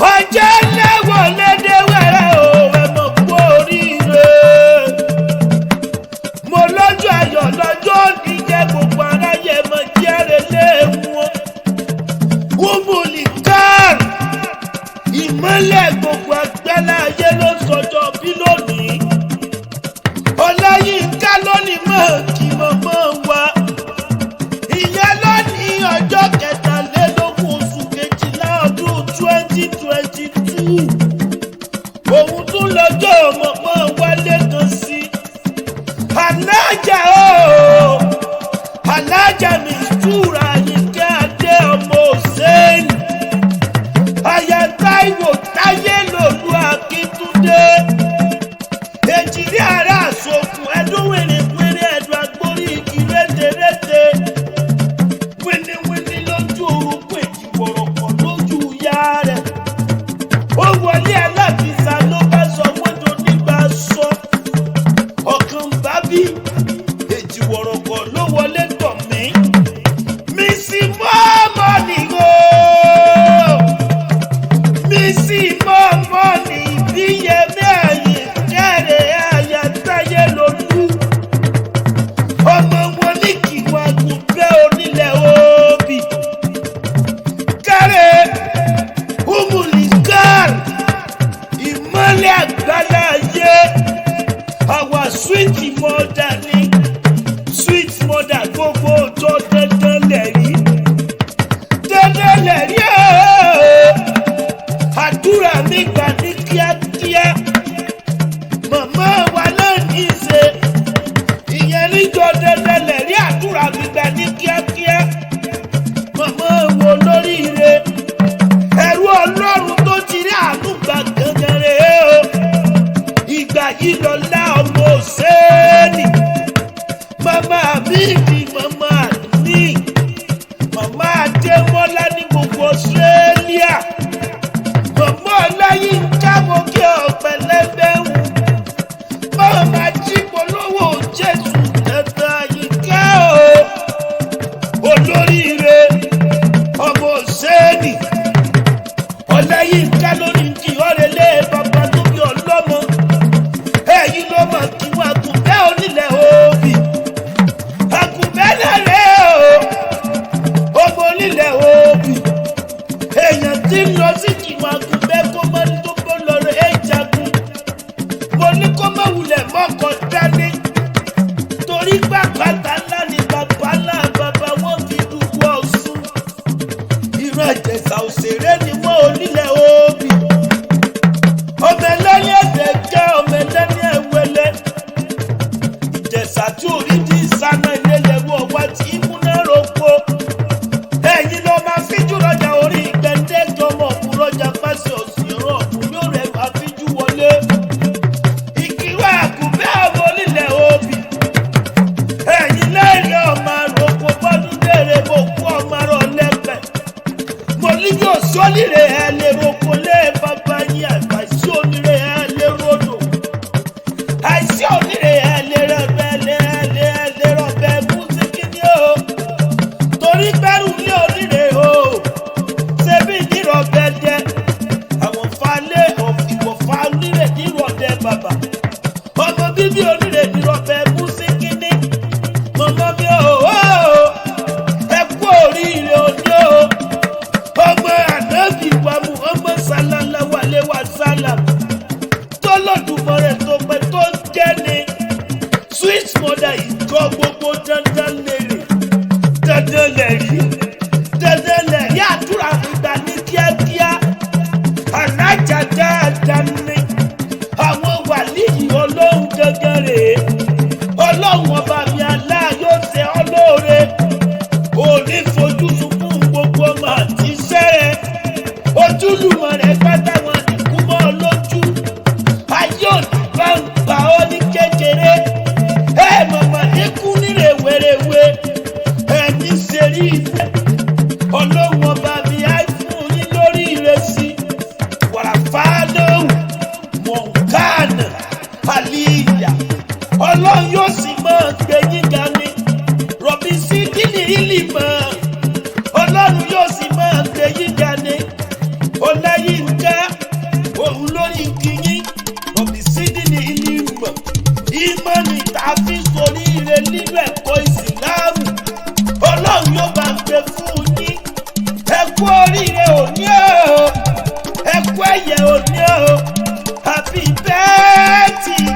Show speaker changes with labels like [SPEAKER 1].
[SPEAKER 1] Ọjọ́ lẹ́wọ̀ lédè wẹ̀rẹ̀ o, ẹ mọ̀ kú oríire. Mo lọ́jọ́ ayọ̀ lọ́jọ́ òní jẹ́ gbogbo aráyé mọ̀ jẹ́rẹ̀ lé wọn. Wúmùlì káàrù ìmọ́lẹ̀ gbogbo àgbẹ̀lẹ̀ ayé ló sọjọ́ bí lónìí. Ọláyínká lónìí mọ̀ kí mọ̀mọ́ wa. Ìyẹn lónìí ọjọ́ 23 oṣù kejìlá ọdún 2022. Òun tún lọ́jọ́ mọ̀mọ́ wálé kan sí. Alájà o, alájà mi túra Yínká Adé ọmọ Òsèlú. Aya Táíwò Táyé lòlú Akíntúndé. Èjìrí ara àsokùn ẹdún wìrìwìrì ẹdùn agbórí igi rétérété. Wíníwíní lójú orúkún èjì wọ̀rọ̀kọ̀ lójú ìyá rẹ̀. Ó wọlé aláfisà ló bá sọ wọ́n nígbà sọ. Ọ̀kan bá bí èjì wọ̀rọ̀kọ̀ ló wọlé tọ̀ mí. Mi sì mọ́ ọmọ nìyó mísì mọ́mọ́ ní ìbíyẹmí ẹ̀yìn kẹrẹ̀ àyàtáyé lolú ọmọ wọn ní kìwà gùnbẹ́ onílẹ̀ òbí kẹrẹ̀ umulikar ìmọ̀lẹ̀ àgbàlá ayé àwa sweet mother ní sweet mother gbogbo ọjọ́ dandan lẹ̀rí dandan lẹ̀rí ooo àdúrà mi gbà ní kíákíá màmá wa náà ní í ṣe ìyẹn níjọ dandan lẹ̀rí àdúrà mi gbà ní kíákíá màmá wo lóríire ẹrú ọlọ́run tó ti rí àánú gbà gangan rèé o ìgbà yìí lọ́lá ọmọ òṣèlú màmá mi ni màmá mi màmá adémọ́lá ní gbogbo Australia mọ̀mọ́ ọláyínká mo kí ọ̀pẹ lẹ́gbẹ̀rún mọ̀mọ́ ajípolówó jésù tẹ̀tẹ̀ àyíká o olóríire ọmọ òsèènì ọláyínká lórí kí ọ̀rẹ́lẹ̀ bàbá tó bí ọlọ́mọ ẹ̀yìn ló mọ̀ kí wọ́n àgùnbẹ́ onílẹ̀ òbí àgùnbẹ́ náà rẹ̀ o ọmọ onílẹ̀ òbí èèyàn tí ń lọ sí kìwọ̀n àgùnbẹ́ kó mọ́ ní tó bó lọ rẹ̀ ẹ́ jagun mo ní kó má wulẹ̀ mọ́kọ̀ dání torí gbàgbàtà ńlá ni bàbá ńlá bàbá wọn fi dùbò ọ̀sùn ìran ìjẹ̀ṣà òṣèré ni wọ́n onílẹ̀ òbí ọmọ ẹlẹ́ni ẹ̀dẹ̀ jẹ́ ọmọ ẹlẹ́ni ẹ̀wẹ́lẹ́ ìjẹ̀ṣà tí orí di ìsáná ilé lẹ́rú ọwá tí múná roko ẹ̀yin ló máa fíjú rọjà orí gbẹ̀ndẹ́jọ ọmọ òkú rọjà pàṣẹ òsì ọ̀rọ̀ ọ̀kùn yóò rẹ̀ máa fíjú wọlé. ìkírò àkùnbẹ́ ọmọ onílẹ̀ òbí ẹ̀yin lẹ́rìí ọmọ àròkọ bọ́dún léèrè mo kú ọmọ àrọ̀ lẹ́pẹ̀. mo ní yóò sólìrè ẹ lè roko lé bàbá yín àgbà sí onírè ẹ lè rodò. Àìsí onírè ẹ lè rẹ̀bẹ̀ lè ẹ lè ẹ lè rọ̀bẹ̀ mú sí kíní o torí gbẹ́rù ní oníre o ṣebí nírọ̀bẹ dẹ àwọn falẹ̀ ìwọ̀fà onírè nírọ̀dẹ bàbà ọmọ bíbí onírè nírọ̀bẹ mú sí kínní mọ̀mọ́ mi ò ó ẹ kú oríire òní o ọmọ ànábì wa Muhammad sallallahu alaihi wasallam tó lọ́dúnmọ́ rẹ̀ tó pẹ́ tó ń jẹ́ ni sweet mother ìjọ gbogbo dandan lèrè dandan lẹ̀rí dandan lẹ̀rí àdúrà gbígbà ní kíákíá alájà dáadáa ni àwọn wàlíì ọlọ́run gangan rèé ọlọ́run ọba mi alá yóò ṣe ọ́ lóore òní fojú sunkún gbogbo ọmọ àti iṣẹ́ rẹ ojúlùmọ̀ rẹ pátá wọn nìkú mọ́ ọ lójú ayé òní bá ń pa ọ́ ní kékeré ẹ mọ̀mọ́ ikú ní rèwerèwe ẹni ṣe rí ìfẹ́ ọlọ́run ọba mi á fún yín lórí ìrẹsì wàràfà lóhùn mọ̀nkánà àlìyà ọlọ́run yóò sì máa gbé yín ga ni rọ̀bì sí kíni ìlì mọ́ ọlọ́run yóò sì máa gbé yín ga ni ọláyínká Ìmọ̀nì tá a fi soríire nínú ẹ̀kọ́ ìsìláàmù, Ọlọ́run yóò bá ń gbé fún yín. Ẹ kú oríire òní o, ẹ kú ẹ̀yẹ òní o. Happy birthday.